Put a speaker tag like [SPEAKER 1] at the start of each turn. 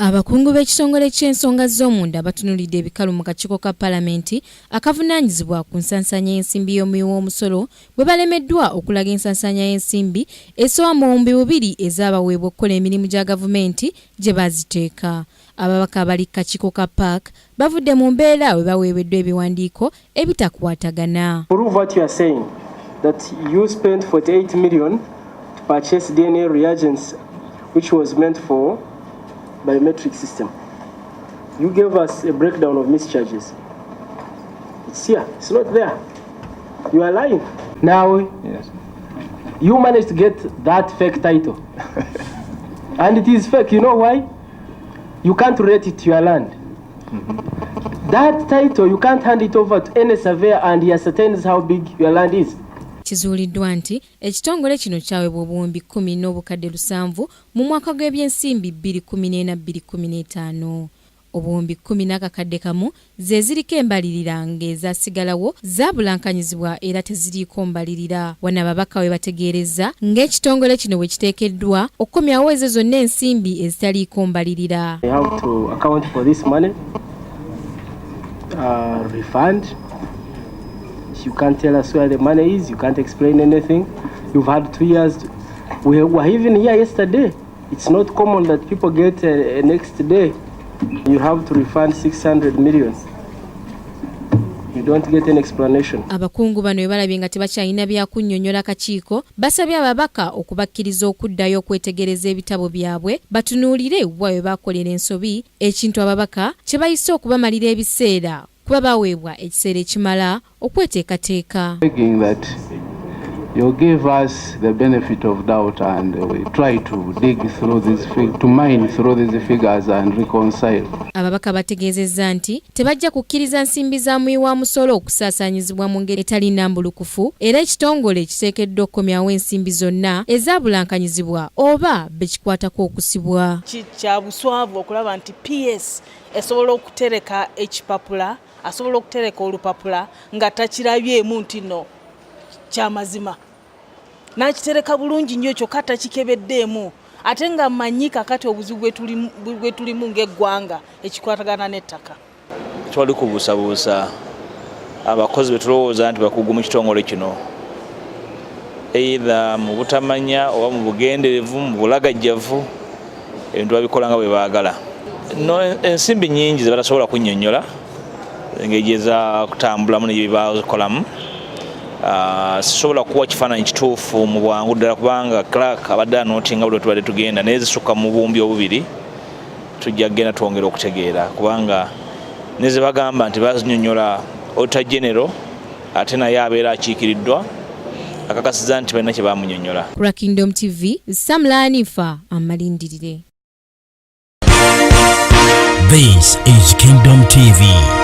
[SPEAKER 1] Abakungu b'ekitongole ky'ensonga z'omunda batunulidde ebikalu mu kakiiko ka palamenti akavunaanyizibwa ku nsansaanya y'ensimbi y'omuwi w'omusolo bwe balemeddwa okulaga ensansaanya y'ensimbi esoba mu 2000 ezaabaweebwa okukola emirimu gya gavumenti gye baziteeka. Ababaka abali ku kakiiko ka PAC bavudde mu mbeera we baweebeddwa ebiwandiiko ebitakwatagana.
[SPEAKER 2] Prove what you are saying, that you spent 48 million to purchase DNA reagents which was meant for biometric system. You gave us a breakdown of mischarges. It's here, it's not there. You are lying. Now,
[SPEAKER 3] Yes.
[SPEAKER 2] you managed to get that fake title. And it is fake, you know why? You can't relate it to your land. That title, you can't hand it over to any surveyor and he ascertains how big your land is.
[SPEAKER 1] Kizuuliddwa nti ekitongole kino kyaweebwa 10,700 mu mwaka gw'ebyensimbi 2014-2015. 10,001 ze ziriko embalirira, ng'ezasigalawo zaabulankanyizibwa era teziriiko mbalirira. Wano ababaka we bategeereza ng'ekitongole kino bwe kiteekeddwa okukomyawo ezo zonna ensimbi ezitaliiko mbalirira.
[SPEAKER 2] They have to account for this money, refund. You can't tell us where the money is, you can't explain anything. You've had 2 years. We were even here yesterday. It's not common that people get a next day. You have to refund 600 million. You don't get an explanation.
[SPEAKER 1] Abakungu bano bwe balabye nga tebakyalina byakunnyonnyola kakiiko, basabye ababaka okubakkiriza okuddayo okwetegereza ebitabo byabwe batunuulire wa we baakolera ensobi, ekintu ababaka kye bayise okubamalira ebiseera kuba baweebwa ekiseera ekimala okweteekateeka.
[SPEAKER 3] Begging that you give us the benefit of doubt and we try to dig through these, to mine through these figures and reconcile.
[SPEAKER 1] Ababaka bategeezezza nti tebajja kukkiriza nsimbi za muwi wa musolo okusaasaanyizibwa mu ngeri etali nnambulukufu, era ekitongole kiteekeddwa okukomyawo ensimbi zonna ezaabulankanyizibwa oba bekikwatako okusibwa.
[SPEAKER 4] Kya buswavu okulaba nti PS esobola okutereka ekipapula, asobola okutereka olupapula nga takirabyemu nti no kyamazima, n'akitereka bulungi nnyo kyokka takikebeddeemu, ate nga mmanyi kakati obuzibu bwe tulimu ng'eggwanga ekikwatagana n'ettaka.
[SPEAKER 5] Twali kubuusabuusa abakozi be tulowooza nti bakugu mu kitongole kino, either mu butamanya oba mu bugenderevu, mu bulagajjavu, ebintu babikola nga bwe baagala. No ensimbi nyingi ze batasobola kunnyonnyola engeri gyeza kutambulamu ne byebakolamu. Sisobola kuwa kifaananyi kituufu mu bwangu ddala kubanga clerk abadde anootinga buli tubadde tugenda, naye zisukka mu 2000. Tujja kugenda twongera okutegeera kubanga ne ze bagamba nti bazinyonyola, Auditor General ate naye abeera akiikiriddwa akakasiza nti balina kye bamunyonyola.
[SPEAKER 1] Ku Kingdom TV, Samulanifa amalindirire.
[SPEAKER 6] This is Kingdom TV.